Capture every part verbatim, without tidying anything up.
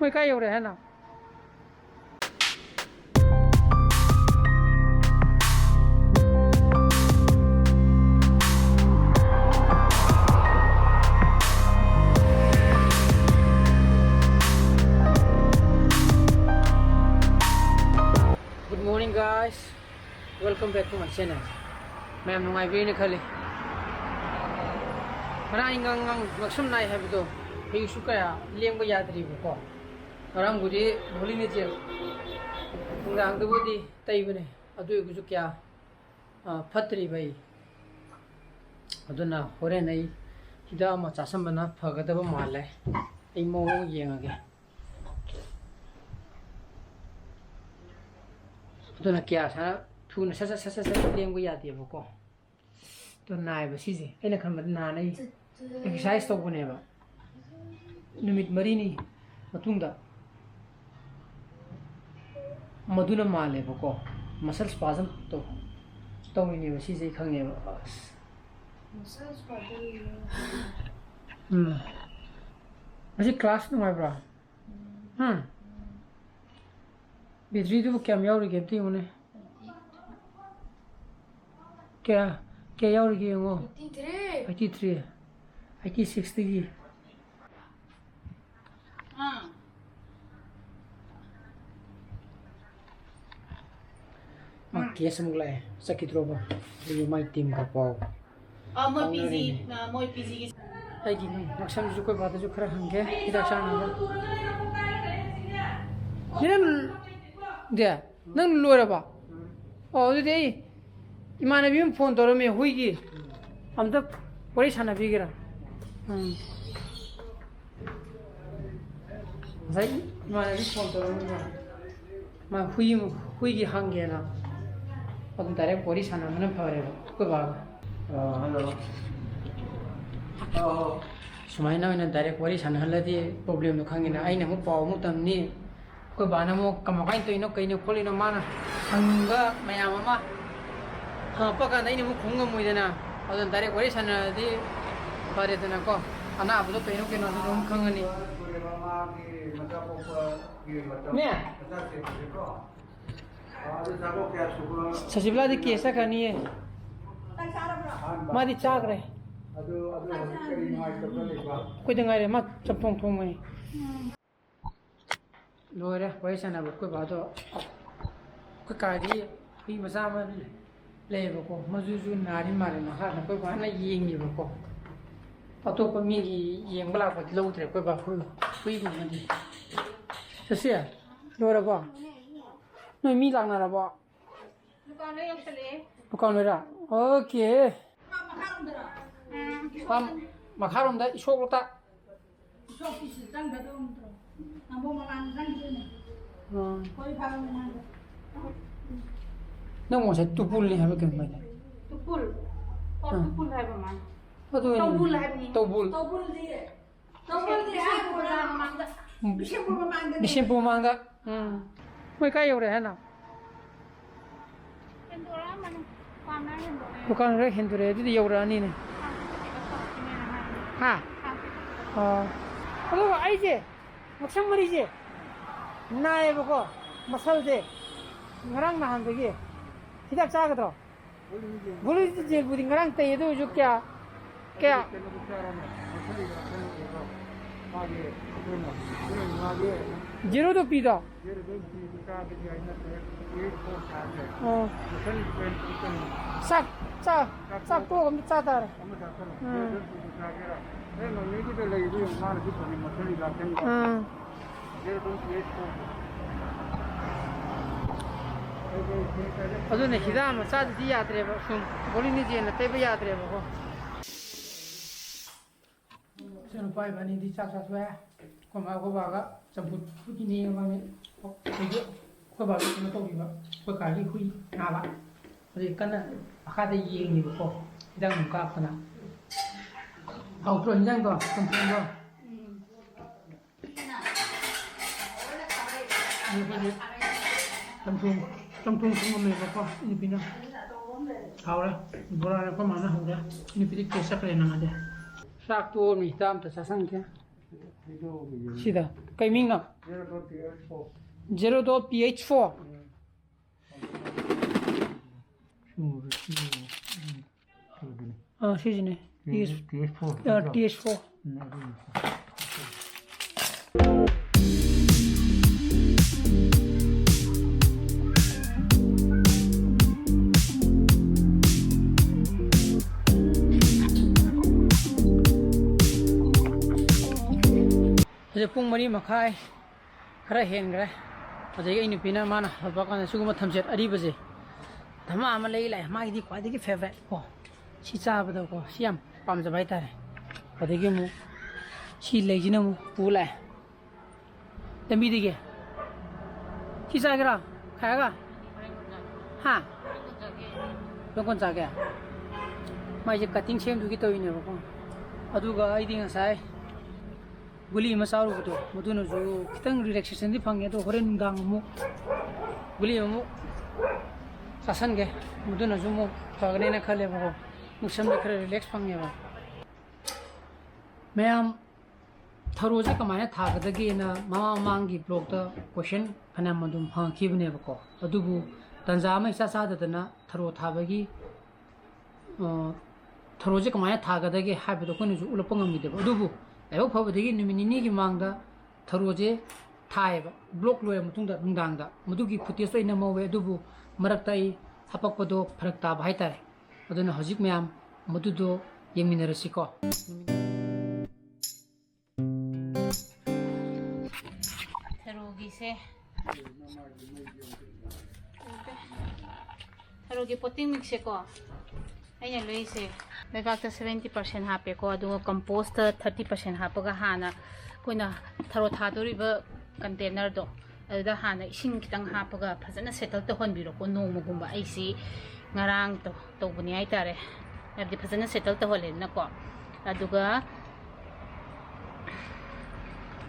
ꯃꯣꯏ ꯀꯥꯏ ꯌꯧꯔꯦ ꯍꯥꯏꯅꯣ? Good morning, guys. Welcome back to my channel. ꯃꯌꯥꯝ ꯅꯨꯡꯉꯥꯏꯕꯤꯔꯤꯅ ꯈꯜꯂꯤ꯫ ꯉꯔꯥꯡ ꯑꯩ ꯉꯥꯡ ꯉꯥꯡ ꯉꯛꯁꯝ ꯅꯥꯏ ꯍꯥꯏꯕꯗꯣ, ꯑꯌꯨꯛꯁꯨ ꯀꯌꯥ ꯂꯦꯡꯕ ꯌꯥꯗ꯭ꯔꯤꯕꯀꯣ꯫ ꯉꯔꯥꯡꯕꯨꯗꯤ ꯚꯣꯂꯤꯅꯤ ꯖꯦꯜ ꯅꯨꯡꯗꯥꯡꯗꯕꯨꯗꯤ ꯇꯩꯕꯅꯦ, ꯑꯗꯨ ꯑꯣꯏꯔꯒꯁꯨ ꯀꯌꯥ, ꯑ, ꯐꯠꯇ꯭ꯔꯤꯕ ꯑꯩ꯫ ꯑꯗꯨꯅ ꯍꯣꯔꯦꯟ ꯑꯩ ꯍꯤꯗꯥꯛ ꯑꯃ ꯆꯥꯁꯟꯕꯅ ꯐꯒꯗꯕ ꯃꯥꯜꯂꯦ꯫ ꯑꯩ ꯃꯑꯣꯡ ꯌꯦꯡꯉꯒꯦ꯫ ꯑꯗꯨꯅ ꯀꯌꯥ ꯁꯥ-, ꯊꯨꯅ ꯁꯠ ꯁꯠ ꯁꯠ ꯁꯠ ꯁꯠ ꯂꯦꯡꯕ ꯌꯥꯗꯦꯕꯀꯣ꯫ ꯑꯗꯣ ꯅꯥꯏꯕ ꯁꯤꯁꯦ꯫ ꯑꯩꯅ ꯈꯟꯕꯗ ꯅꯍꯥꯟ ꯑꯩ ꯑꯦꯛꯁꯔꯁꯥꯏꯁ ꯇꯧꯕꯅꯦꯕ, ꯅꯨꯃꯤꯠ ꯃꯔꯤꯅꯤ ꯃꯇꯨꯡꯗ꯫ ꯃꯗꯨꯅ ꯃꯥꯜꯂꯦꯕꯀꯣ, ꯃꯁꯜ ꯁ꯭ꯄꯥꯖꯝ ꯇꯧ-, ꯇꯧꯔꯤꯅꯦꯕ ꯁꯤꯁꯦ, ꯑꯩ ꯈꯪꯉꯦꯕ꯫ ꯑꯁ꯫ ꯎꯝ꯫ ꯉꯁꯤ ꯀ꯭ꯂꯥꯁ ꯅꯨꯡꯉꯥꯏꯕ꯭ꯔꯥ? ꯎꯝ꯫ ꯕꯦꯇ꯭ꯔꯤꯗꯨꯕꯨ ꯀꯌꯥꯝ ꯌꯥꯎꯔꯤꯒꯦ ꯑꯝꯇ ꯌꯦꯡꯉꯨꯅꯦ꯫ ꯀꯌꯥ, ꯀꯌꯥ ꯌꯥꯎꯔꯤꯒꯦ ꯌꯦꯡꯉꯣ꯫ Eighty three꯫ Eighty three꯫ Eighty sixꯇꯒꯤ꯫ ꯃꯥ ꯀꯦꯁ ꯑꯃꯨꯛ ꯂꯥꯛꯑꯦ꯫ ꯆꯠꯈꯤꯗ꯭ꯔꯣꯕ? ꯑꯗꯨꯒꯤ ꯃꯥꯏ ꯇꯤꯝꯒ ꯄꯥꯎ ꯑ, ꯃꯣꯏ ꯄꯤ ꯖꯤ, ꯐꯥꯎꯅꯔꯤꯅꯦ꯫ ꯑ, ꯃꯣꯏ ꯄꯤ ꯖꯤꯒꯤ꯫ ꯑꯩꯒꯤ ꯉꯛꯁꯝꯁꯤꯁꯨ ꯑꯩꯈꯣꯏ ꯕꯥꯗꯁꯨ ꯈꯔ ꯍꯪꯒꯦ, ꯍꯤꯗꯥꯛ ꯆꯥꯅꯕ꯫ ꯅꯪ ꯗꯦ, ꯅꯪ ꯂꯣꯏꯔꯕ? ꯑꯣ, ꯑꯗꯨꯗꯤ ꯑꯩ ꯏꯃꯥꯟꯅꯕꯤ ꯑꯃ ꯐꯣꯟ ꯇꯧꯔꯝꯃꯦ, ꯍꯨꯏꯒꯤ꯫ ꯑꯝꯇ ꯋꯥꯔꯤ ꯁꯥꯟꯅꯕꯤꯒꯦꯔꯥ? ꯎꯝ꯫ ꯉꯁꯥꯏ ꯏꯃꯥꯟꯅꯕꯤ ꯐꯣꯟ ꯇꯧꯔꯝꯃꯦ꯫ ꯃꯥ ꯍꯨꯏ, ꯍꯨꯏꯒꯤ ꯍꯪꯒꯦꯅ꯫ ꯑꯗꯨꯝ ꯗꯥꯏꯔꯦꯛ ꯋꯥꯔꯤ ꯁꯥꯟꯅꯕꯅ ꯐꯔꯦꯕ ꯑꯩꯈꯣꯏ ꯕꯥꯒ꯫ ꯑ, ꯍꯜꯂꯣ꯫ ꯑ, ꯑ꯫ ꯁꯨꯃꯥꯏꯅ ꯑꯣꯏꯅ ꯗꯥꯏꯔꯦꯛ ꯋꯥꯔꯤ ꯁꯥꯟꯅꯍꯜꯂꯗꯤ ꯄ꯭ꯔꯣꯕ꯭ꯂꯦꯝꯗꯣ ꯈꯪꯉꯤꯅ꯫ ꯑꯩꯅ ꯑꯃꯨꯛ ꯄꯥꯎ ꯑꯃꯨꯛ ꯇꯝꯅꯤ꯫ ꯑꯩꯈꯣꯏ ꯕꯥꯅ ꯑꯃꯨꯛ ꯀꯃꯥꯏꯅ ꯇꯧꯔꯤꯅꯣ, ꯀꯩꯅꯣ ꯈꯣꯠꯂꯤꯅꯣ, ꯃꯥꯅ ꯍꯪꯅꯤꯡꯕ ꯃꯌꯥꯝ ꯑꯃ ꯍꯪꯉꯛꯄ ꯀꯥꯟꯗ ꯑꯩꯅ ꯑꯃꯨꯛ ꯈꯨꯝ ꯉꯝꯃꯣꯏꯗꯅ꯫ ꯑꯗꯨꯅ ꯗꯥꯏꯔꯦꯛ ꯋꯥꯔꯤ ꯁꯥꯟꯅꯔꯗꯤ ꯐꯔꯦꯗꯅꯀꯣ꯫ ꯑꯅꯥꯕꯗꯣ ꯀꯩꯅꯣ ꯀꯩꯅꯣ ꯑꯗꯨꯝ ꯈꯪꯉꯅꯤ꯫ ꯁꯁꯤꯕꯂꯥꯗꯤ ꯀꯦꯁ ꯆꯠꯈ꯭ꯔꯅꯤꯌꯦ꯫ ꯃꯥꯗꯤ ꯆꯥꯈ꯭ꯔꯦ꯫ ꯑꯩꯈꯣꯏꯗ ꯉꯥꯏꯔꯦ, ꯃꯥ ꯆꯝꯊꯣꯡ ꯊꯣꯡꯉꯦ꯫ ꯂꯣꯏꯔꯦ ꯋꯥꯔꯤ ꯁꯥꯟꯅꯕ꯫ ꯑꯩꯈꯣꯏ ꯕꯥꯗꯣ, ꯑꯩꯈꯣꯏ ꯀꯥꯗꯤ ꯍꯨꯏ ꯃꯆꯥ ꯑꯃ ꯂꯩꯌꯦꯕꯀꯣ, ꯃꯗꯨꯁꯨ ꯅꯥꯔꯤ ꯃꯥꯜꯂꯦ꯫ ꯃꯈꯥꯗ ꯑꯩꯈꯣꯏ ꯕꯥꯅ ꯌꯦꯡꯉꯦꯕꯀꯣ꯫ ꯑꯇꯣꯞꯄ ꯃꯤꯒꯤ ꯌꯦꯡꯕ ꯂꯥꯛꯄꯗꯤ ꯂꯧꯗ꯭ꯔꯦ ꯑꯩꯈꯣꯏ ꯕꯥ꯫ ꯍꯨꯏ, ꯍꯨꯏꯒꯨꯝꯕꯗꯤ꯫ ꯆꯠꯁꯦ꯫ ꯂꯣꯏꯔꯕꯣ? ꯅꯣꯏ ꯃꯤ ꯂꯥꯛꯅꯔꯕꯣ? ꯗꯨꯀꯥꯟꯗ ꯌꯧꯁꯜꯂꯛꯑꯦ꯫ ꯗꯨꯀꯥꯟ ꯂꯣꯏꯔ? ꯑꯣꯀꯦ꯫ ꯃꯈꯥꯔꯣꯝꯗꯔꯣ? ꯎꯝ꯫ ꯃꯈꯥꯔꯣꯝꯗ ꯏꯁꯣꯛꯂꯣꯛꯇ꯫ ꯏꯁꯣꯛꯀꯤꯁꯨ ꯆꯪꯒꯗꯧ ꯅꯠꯇ꯭ꯔꯣ? ꯅꯝꯕꯣꯜ ꯃꯃꯥꯡꯗ ꯆꯪꯈꯤꯗꯣꯏꯅꯦ꯫ ꯎꯝ꯫ ꯀꯣꯏ ꯐꯥꯔꯝ ꯃꯃꯥꯡꯗ꯫ ꯅꯪ ꯉꯁꯥꯏ ꯇꯨꯄꯨꯜꯅꯤ ꯍꯥꯏꯕ ꯀꯩꯅꯣ ꯍꯥꯏꯗꯥꯏ? ꯇꯨꯄꯨꯜ? ꯑꯣ, ꯑꯥ꯫ ꯇꯨꯄꯨꯜ ꯍꯥꯏꯕ ꯃꯥꯜꯂꯦ꯫ ꯑꯗꯨ ꯇꯧꯕꯨꯜ ꯍꯥꯏꯕꯅꯤ꯫ ꯇꯧꯕꯨꯜ꯫ ꯇꯧꯕꯨꯜꯗꯤ, ꯇꯧꯕꯨꯜꯗꯤ ꯕꯤꯁꯦꯝꯄꯨꯔ ꯑꯥ ꯃꯃꯥꯡꯗ꯫ ꯎꯝ꯫ ꯕꯤꯁꯦꯝꯄꯨꯔ ꯃꯃꯥꯡꯗꯅꯦ꯫ ꯕꯤꯁꯦꯝꯄꯨꯔ ꯃꯃꯥꯡꯗ꯫ ꯎꯝ꯫ ꯃꯣꯏ ꯀꯥꯏ ꯌꯧꯔꯦ ꯍꯥꯏꯅꯣ? ꯍꯦꯟꯗꯣꯔꯛꯑꯝꯃꯅꯤ꯫ ꯗꯨꯀꯥꯟ ꯈꯔ ꯍꯦꯟꯗꯣꯔꯛꯑꯦ꯫ ꯗꯨꯀꯥꯟ ꯈꯔ ꯍꯦꯟꯗꯣꯔꯛꯑꯦ, ꯑꯗꯨꯗꯤ ꯌꯧꯔꯛꯑꯅꯤꯅꯦ꯫ ꯍꯥ? ꯑꯣ꯫ ꯑꯗꯨꯒ ꯑꯩꯁꯦ ꯃꯁꯝ ꯃꯔꯤꯁꯦ ꯅꯥꯏꯌꯦꯕꯀꯣ, ꯃꯁꯜꯁꯦ, ꯉꯔꯥꯡ ꯅꯍꯥꯟꯗꯒꯤ꯫ ꯍꯤꯗꯥꯛ ꯆꯥꯒꯗ꯭ꯔꯣ? ꯒꯨꯂꯤ ꯖꯦꯜꯕꯨꯗꯤ ꯉꯔꯥꯡ ꯇꯩ, ꯑꯗꯨ ꯑꯣꯏꯔꯁꯨ ꯀꯌꯥ, ꯀꯌꯥ? ꯀꯩꯅꯣꯗꯨ ꯆꯥꯔꯣꯅꯦ, ꯃꯁꯜꯒꯤ ꯀꯩꯅꯣꯗꯣ, ꯃꯥꯒꯤ ꯑꯩꯈꯣꯏꯅ, ꯃꯥꯒꯤ ꯖꯦꯔꯣꯗꯣ ꯄꯤꯗꯣ? ꯖꯦꯔꯣꯗꯣ ꯄꯤꯗꯣ ꯆꯥꯕꯗꯤ ꯑꯩ ꯅꯠꯇꯦ, ꯑꯣ꯫ ꯃꯁꯜꯒꯤ ꯀꯩꯅꯣ ꯇꯧ-, ꯆꯥꯛ, ꯆꯥꯛ, ꯆꯥꯛ ꯆꯥꯛ ꯇꯣꯛꯑꯒ ꯑꯝꯇ ꯆꯥ ꯇꯥꯔꯦ꯫ ꯑꯃ ꯆꯥꯁꯜꯂꯣ꯫ ꯎꯝ꯫ ꯖꯦꯔꯣꯗꯣ ꯄꯤꯗꯣ ꯆꯥꯒꯦꯔꯥ? ꯑꯦ, ꯃꯃꯤꯒꯤꯗ ꯂꯩꯕꯗꯣ ꯌꯦꯡꯉꯨ, ꯃꯥꯅꯁꯨ ꯐꯪꯉꯤ, ꯃꯁꯜꯒꯤ ꯂꯥꯛꯀꯅꯤ꯫ ꯎꯝ꯫ ꯑꯗꯨꯅ ꯍꯤꯗꯥꯛ ꯑꯃ ꯆꯥꯗꯗꯤ ꯌꯥꯗ꯭ꯔꯦꯕ, ꯁꯨꯝ ꯒꯣꯂꯤꯅꯤ ꯆꯦꯟꯅ ꯇꯩꯕ ꯌꯥꯗ꯭ꯔꯦꯕꯀꯣ꯫ ꯏꯆꯥ ꯅꯨꯄꯥ ꯏꯕꯥꯅꯤꯗꯤ ꯆꯥꯛ ꯆꯥꯊꯣꯛꯑꯦ꯫ ꯑꯩꯈꯣꯏ ꯃꯥ ꯑꯩꯈꯣꯏ ꯕꯥꯒ ꯆꯝꯐꯨꯠ ꯐꯨꯠꯈꯤꯅꯦ ꯃꯥꯅꯦ꯫ ꯑꯩꯈꯣꯏꯁꯨ ꯑꯩꯈꯣꯏ ꯕꯥꯒꯤ ꯀꯩꯅꯣ ꯇꯧꯕꯤꯕ, ꯑꯩꯈꯣꯏ ꯀꯥꯒꯤ ꯍꯨꯏ ꯅꯥꯕ꯫ ꯍꯧꯖꯤꯛ ꯀꯟꯅ ꯃꯈꯥꯗ ꯌꯦꯡꯉꯤꯕꯀꯣ, ꯍꯤꯗꯥꯛ ꯅꯨꯡ ꯀꯥꯞꯇꯅ꯫ ꯍꯥꯎꯇ꯭ꯔꯣ ꯍꯤꯟꯖꯥꯡꯗꯣ, ꯆꯝꯊꯣꯡꯗꯣ? ꯑꯗꯨ ꯑꯩꯈꯣꯏꯒꯤ ꯆꯝꯊꯣꯡ, ꯆꯝꯊꯣꯡ ꯊꯣꯡꯉꯝꯃꯦꯕꯀꯣ, ꯏꯅꯨꯄꯤꯅ꯫ ꯍꯥꯎꯔꯦ꯫ ꯕꯣꯔꯥꯅ ꯑꯩꯈꯣꯏ ꯃꯥꯅ ꯍꯧꯔꯦ꯫ ꯏꯅꯨꯄꯤꯗꯤ ꯀꯦꯁ ꯆꯠꯈ꯭ꯔꯦ ꯅꯪ ꯑꯗꯤ꯫ ꯆꯥꯛ ꯇꯣꯛꯑꯝꯅꯤ, ꯍꯤꯗꯥꯛ ꯑꯝꯇ ꯆꯥꯁꯟꯒꯦ꯫ ꯁꯤꯗ ꯀꯩ ꯃꯤꯡꯅꯣ? Zero dot P H four. ꯑꯥ, ꯁꯤꯁꯤꯅꯦ꯫ T H four. ꯑꯥ, T H four. ꯍꯧꯖꯤꯛ ꯄꯨꯡ ꯃꯔꯤ ꯃꯈꯥꯏ ꯈꯔ ꯍꯦꯟꯈ꯭ꯔꯦ꯫ ꯑꯗꯒꯤ ꯑꯩ ꯅꯨꯄꯤꯅ ꯃꯥꯅ ꯍꯜꯂꯛꯄ ꯀꯥꯟꯗ ꯁꯤꯒꯨꯝꯕ ꯊꯝꯆꯦꯠ ꯑꯔꯤꯕꯁꯦ ꯙꯃꯥ ꯑꯃ ꯂꯩ ꯂꯥꯛꯑꯦ꯫ ꯃꯥꯒꯤꯗꯤ ꯈ꯭ꯋꯥꯏꯗꯒꯤ favorite ꯀꯣ꯫ ꯁꯤ ꯆꯥꯕꯗꯀꯣ ꯁꯤ ꯌꯥꯝ ꯄꯥꯝꯖꯕ ꯍꯥꯏꯇꯥꯔꯦ꯫ ꯑꯗꯒꯤ ꯑꯃꯨꯛ ꯁꯤ ꯂꯩꯁꯤꯅ ꯑꯃꯨꯛ ꯄꯨ ꯂꯥꯛꯑꯦ ꯂꯝꯕꯤꯗꯒꯤ꯫ ꯁꯤ ꯆꯥꯒꯦꯔꯥ? ꯈꯥꯏꯔꯒ? ꯍꯥ? ꯍꯣꯔꯦꯟ ꯀꯣꯟ ꯆꯥꯒꯦ꯫ ꯃꯥꯏꯁꯦ cutting ꯁꯦꯝꯗꯨꯒꯤ ꯇꯧꯔꯤꯅꯦꯕꯀꯣ꯫ ꯑꯗꯨꯒ ꯑꯩꯗꯤ ꯉꯁꯥꯏ ꯒꯨꯂꯤ ꯑꯃ ꯆꯥꯔꯨꯕꯗꯣ, ꯃꯗꯨꯅꯁꯨ ꯈꯤꯇꯪ relaxation ꯗꯤ ꯐꯪꯉꯦ꯫ ꯑꯗꯣ ꯍꯣꯔꯦꯟ ꯅꯨꯡꯗꯥꯡ ꯑꯃꯨꯛ ꯒꯨꯂꯤ ꯑꯃꯨꯛ ꯆꯥꯁꯟꯒꯦ, ꯃꯗꯨꯅꯁꯨ ꯑꯃꯨꯛ ꯐꯒꯅꯦꯅ ꯈꯜꯂꯦꯕꯀꯣ꯫ ꯃꯨꯛꯁꯝꯗ ꯈꯔ relax ꯐꯪꯉꯦꯕ꯫ ꯃꯌꯥꯝ, ꯊꯔꯣꯁꯦ ꯀꯃꯥꯏꯅ ꯊꯥꯒꯗꯒꯦꯅ ꯃꯃꯥꯡ ꯃꯃꯥꯡꯒꯤ vlog ꯇ question ꯐꯅꯌꯥꯝ ꯑꯗꯨꯝ ꯐꯪꯉꯛꯈꯤꯕꯅꯦꯕꯀꯣ꯫ ꯑꯗꯨꯕꯨ ꯇꯥꯟꯖꯥ ꯑꯃ ꯏꯆꯥ ꯆꯥꯗꯗꯅ ꯊꯔꯣ ꯊꯥꯕꯒꯤ, ꯑ, ꯊꯔꯣꯁꯦ ꯀꯃꯥꯏꯅ ꯊꯥꯒꯗꯒꯦ ꯍꯥꯏꯕꯗꯣ ꯑꯩꯈꯣꯏꯅꯁꯨ ꯎꯠꯂꯛꯄ ꯉꯝꯈꯤꯗꯦꯕ꯫ ꯑꯗꯨꯕꯨ ꯂꯥꯏꯕꯛ ꯐꯕꯗꯒꯤ ꯅꯨꯃꯤꯠ ꯅꯤꯅꯤꯒꯤ ꯃꯃꯥꯡꯗ ꯊꯔꯣꯁꯦ ꯊꯥꯏꯌꯦꯕ꯫ Vlog ꯂꯣꯏꯔ ꯃꯇꯨꯡꯗ ꯅꯨꯡꯗꯥꯡꯗ ꯃꯗꯨꯒꯤ footage ꯇꯣ ꯑꯩ ꯅꯝꯍꯧꯋꯦ꯫ ꯑꯗꯨꯕꯨ ꯃꯔꯛꯇ ꯑꯩ ꯍꯥꯄꯛꯄꯗꯣ ꯐꯔꯛ ꯇꯥꯕ ꯍꯥꯏꯇꯥꯔꯦ꯫ ꯑꯗꯨꯅ ꯍꯧꯖꯤꯛ ꯃꯌꯥꯝ ꯃꯗꯨꯗꯣ ꯌꯦꯡꯃꯤꯟꯅꯔꯁꯤꯀꯣ꯫ ꯊꯔꯣꯒꯤꯁꯦ, ꯊꯔꯣꯒꯤ potting mix ꯁꯦꯀꯣ, ꯑꯩꯅ ꯂꯩꯁꯦ ꯂꯩꯕꯥꯛꯇ seventy percent ꯍꯥꯞꯄꯦꯀꯣ, ꯑꯗꯨꯒ compost ꯇ thirty percent ꯍꯥꯞꯄꯒ ꯍꯥꯟꯅ ꯑꯩꯈꯣꯏꯅ ꯊꯔꯣ ꯊꯥꯗꯣꯔꯤꯕ container ꯗꯣ ꯑꯗꯨꯗ ꯍꯥꯟꯅ ꯏꯁꯤꯡ ꯈꯤꯇꯪ ꯍꯥꯞꯄꯒ ꯐꯖꯅ settle ꯇꯧꯍꯟꯕꯤꯔꯣꯀꯣ꯫ ꯅꯣꯡꯃꯒꯨꯝꯕ, ꯑꯩꯁꯤ ꯉꯔꯥꯡ ꯇꯧ-, ꯇꯧꯕꯅꯤ ꯍꯥꯏꯇꯥꯔꯦ꯫ ꯍꯥꯏꯕꯗꯤ ꯐꯖꯅ settle ꯇꯧꯍꯜꯂꯦꯗꯅꯀꯣ꯫ ꯑꯗꯨꯒ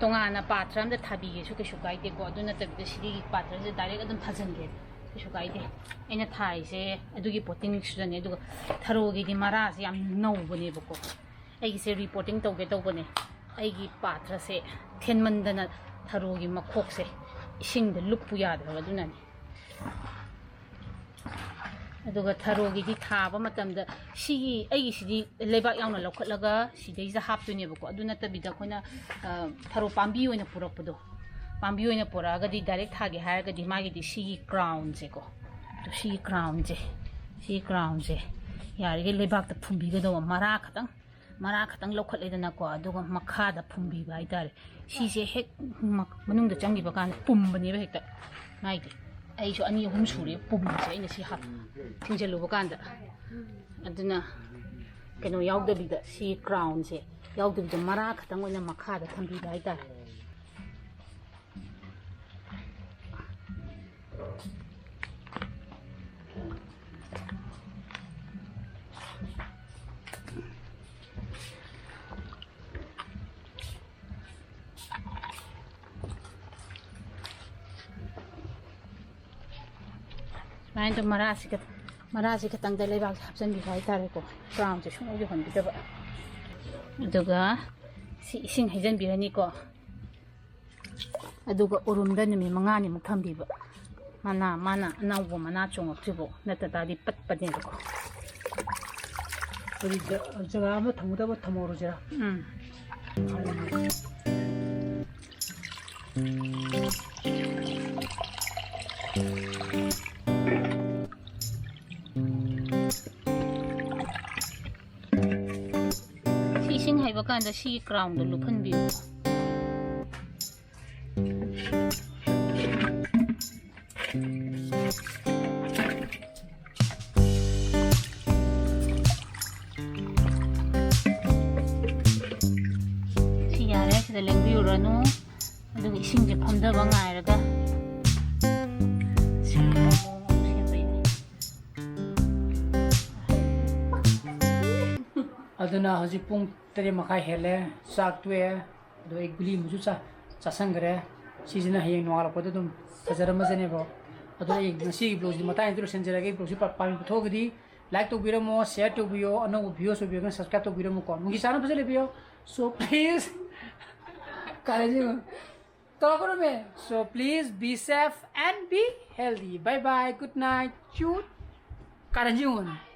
ꯇꯣꯉꯥꯟꯅ ꯄꯥꯇ꯭ꯔ ꯑꯝꯗ ꯊꯥꯕꯤꯒꯦꯁꯨ ꯀꯩꯁꯨ ꯀꯥꯏꯗꯦꯀꯣ꯫ ꯑꯗꯨ ꯅꯠꯇꯕꯤꯗ ꯁꯤꯒꯤ ꯄꯥꯇ꯭ꯔꯁꯦ direct ꯑꯗꯨꯝ ꯊꯥꯖꯤꯟꯒꯦ, ꯀꯩꯁꯨ ꯀꯥꯏꯗꯦ꯫ ꯑꯩꯅ ꯊꯥꯔꯤꯁꯦ ꯑꯗꯨꯒꯤ potting mix ꯇꯨꯗꯅꯦ꯫ ꯑꯗꯨꯒ ꯊꯔꯣꯒꯤꯗꯤ ꯃꯔꯥꯁꯦ ꯌꯥꯝ ꯅꯧꯕꯅꯦꯕꯀꯣ꯫ ꯑꯩꯒꯤꯁꯦ repotting ꯇꯧꯒꯦ ꯇꯧꯕꯅꯦ꯫ ꯑꯩꯒꯤ ꯄꯥꯇ꯭ꯔꯁꯦ ꯊꯦꯟꯃꯟꯗꯅ ꯊꯔꯣꯒꯤ ꯃꯈꯣꯛꯁꯦ ꯏꯁꯤꯡꯗ ꯂꯨꯞꯄꯨ ꯌꯥꯗ꯭ꯔꯕ, ꯑꯗꯨꯅꯅꯤ꯫ ꯑꯗꯨꯒ ꯊꯔꯣꯒꯤꯗꯤ ꯊꯥꯕ ꯃꯇꯝꯗ ꯁꯤꯒꯤ, ꯑꯩꯒꯤꯁꯤꯗꯤ ꯂꯩꯕꯥꯛ ꯌꯥꯎꯅ ꯂꯧꯈꯠꯂꯒ ꯁꯤꯗꯩꯁꯤꯗ ꯍꯥꯞꯇꯣꯏꯅꯦꯕꯀꯣ꯫ ꯑꯗꯨ ꯅꯠꯇꯕꯤꯗ ꯑꯩꯈꯣꯏꯅ, ꯑ, ꯊꯔꯣ ꯄꯥꯝꯕꯤ ꯑꯣꯏꯅ ꯄꯨꯔꯛꯄꯗꯣ, ꯄꯥꯝꯕꯤ ꯑꯣꯏꯅ ꯄꯨꯔꯛꯑꯒꯗꯤ ꯗꯥꯏꯔꯦꯛ ꯊꯥꯒꯦ ꯍꯥꯏꯔꯒꯗꯤ ꯃꯥꯒꯤꯗꯤ ꯁꯤꯒꯤ ꯀ꯭ꯔꯥꯎꯟꯁꯦꯀꯣ, ꯑꯗꯣ ꯁꯤꯒꯤ ꯀ꯭ꯔꯥꯎꯟꯁꯦ, ꯁꯤꯒꯤ ꯀ꯭ꯔꯥꯎꯟꯁꯦ ꯌꯥꯔꯤꯈꯩ ꯂꯩꯕꯥꯛꯇ ꯐꯨꯝꯕꯤꯒꯗꯧꯕ, ꯃꯔꯥ ꯈꯛꯇꯪ, ꯃꯔꯥ ꯈꯛꯇꯪ ꯂꯧꯈꯠꯂꯦꯗꯅꯀꯣ, ꯑꯗꯨꯒ ꯃꯈꯥꯗ ꯐꯨꯝꯕꯤꯕ ꯍꯥꯏꯇꯥꯔꯦ꯫ ꯁꯤꯁꯦ ꯍꯦꯛ ꯃ-, ꯃꯅꯨꯡꯗ ꯆꯪꯈꯤꯕ ꯀꯥꯟꯗ ꯄꯨꯝꯕꯅꯦꯕ ꯍꯦꯛꯇ ꯃꯥꯏꯗꯤ꯫ ꯑꯩꯁꯨ ꯑꯅꯤ ꯑꯍꯨꯝ ꯁꯨꯔꯦ ꯄꯨꯝꯕꯁꯦ, ꯑꯩꯅ ꯁꯤ ꯍꯥꯞ-, ꯊꯤꯡꯖꯤꯜꯂꯨꯕ ꯀꯥꯟꯗ꯫ ꯑꯗꯨꯅ ꯀꯩꯅꯣ ꯌꯥꯎꯗꯕꯤꯗ, ꯁꯤ ꯀ꯭ꯔꯥꯎꯟꯁꯦ ꯌꯥꯎꯗꯕꯤꯗ ꯃꯔꯥ ꯈꯛꯇꯪ ꯑꯣꯏꯅ ꯃꯈꯥꯗ ꯊꯝꯕꯤꯕ ꯍꯥꯏꯇꯥꯔꯦ꯫ ꯁꯨꯃꯥꯏꯅ ꯇꯧ-, ꯃꯔꯥꯁꯤ ꯈꯛ-, ꯃꯔꯥꯁꯤ ꯈꯛꯇꯪꯗ ꯂꯩꯕꯥꯛꯁꯦ ꯍꯥꯞꯆꯤꯟꯕꯤꯕ ꯍꯥꯏꯇꯥꯔꯦꯀꯣ꯫ ꯀ꯭ꯔꯥꯎꯟꯁꯦ ꯁꯨꯡꯌꯧ ꯌꯧꯍꯟꯕꯤꯗꯕ꯫ ꯑꯗꯨꯒ ꯁꯤ ꯏꯁꯤꯡ ꯍꯩꯖꯤꯟꯕꯤꯔꯅꯤꯀꯣ꯫ ꯑꯗꯨꯒ ꯎꯔꯨꯝꯗ ꯅꯨꯃꯤꯠ ꯃꯉꯥꯅꯤꯃꯨꯛ ꯊꯝꯕꯤꯕ꯫ ꯃꯅꯥ, ꯃꯥꯅ ꯑꯅꯧꯕ ꯃꯅꯥ ꯆꯣꯡꯉꯛꯇ꯭ꯔꯤꯐꯥꯎ, ꯅꯠꯇ ꯇꯥꯔꯗꯤ ꯄꯠꯄꯅꯦꯕꯀꯣ꯫ ꯑꯗꯨꯗꯤ ꯖ-, ꯖꯒꯥ ꯑꯃ ꯊꯝꯒꯗꯕ ꯊꯝꯍꯧꯔꯁꯤꯔꯥ? ꯎꯝ꯫ ꯁꯤ ꯏꯁꯤꯡ ꯍꯩꯕ ꯀꯥꯟꯗ ꯁꯤꯒꯤ ꯀ꯭ꯔꯥꯎꯟꯗꯣ ꯂꯨꯞꯍꯟꯕꯤꯌꯨ꯫ ꯁꯤ ꯌꯥꯔꯦ, ꯁꯤꯗ ꯂꯦꯡꯕꯤꯔꯨꯔꯅꯨ꯫ ꯑꯗꯨꯒ ꯏꯁꯤꯡꯁꯦ ꯐꯝꯊꯕ ꯉꯥꯏꯔꯒ ꯁꯦꯝꯕ ꯌꯥꯏ꯫ ꯑꯗꯨꯅ ꯍꯧꯖꯤꯛ ꯄꯨꯡ ꯇꯔꯦꯠ ꯃꯈꯥꯏ ꯍꯦꯜꯂꯦ, ꯆꯥꯛ ꯇꯣꯛꯑꯦ꯫ ꯑꯗꯣ ꯑꯩ ꯒꯨꯂꯤ ꯑꯃꯁꯨ ꯆꯥ-, ꯆꯥꯁꯟꯈ꯭ꯔꯦ꯫ ꯁꯤꯁꯤꯅ ꯍꯌꯦꯡ ꯅꯣꯡꯉꯥꯜꯂꯛꯄꯗ ꯑꯗꯨꯝ ꯐꯖꯔꯝꯃꯁꯅꯦꯕ꯫ ꯑꯗꯣ ꯑꯩ ꯉꯁꯤꯒꯤ vlogꯁꯤ ꯃꯇꯥꯡ ꯑꯁꯤꯗ ꯂꯣꯏꯁꯤꯟꯖꯔꯒꯦ꯫ Vlogꯁꯤ ꯄꯥꯝꯕꯤꯕ ꯊꯣꯛꯑꯒꯗꯤ like ꯇꯧꯕꯤꯔꯝꯃꯣ, share ꯇꯧꯕꯤꯌꯣ, ꯑꯅꯧꯕ viewers ꯑꯣꯏꯕꯤꯔꯒꯅ subscribe ꯇꯧꯕꯤꯔꯝꯃꯨꯀꯣ꯫ ꯅꯨꯡꯁꯤ ꯆꯥꯟꯅ ꯐꯖꯅ ꯂꯩꯕꯤꯌꯣ꯫ So please, ꯀꯥꯔꯟꯁꯦ ꯌꯦꯡꯉꯨ꯫ ꯇꯧꯔꯛꯀꯅꯨꯃꯦ꯫ So please be safe and be healthy. Bye bye. Good night. Cute. ꯀꯥꯔꯟꯁꯦ ꯌꯦꯡꯉꯨꯅꯦ꯫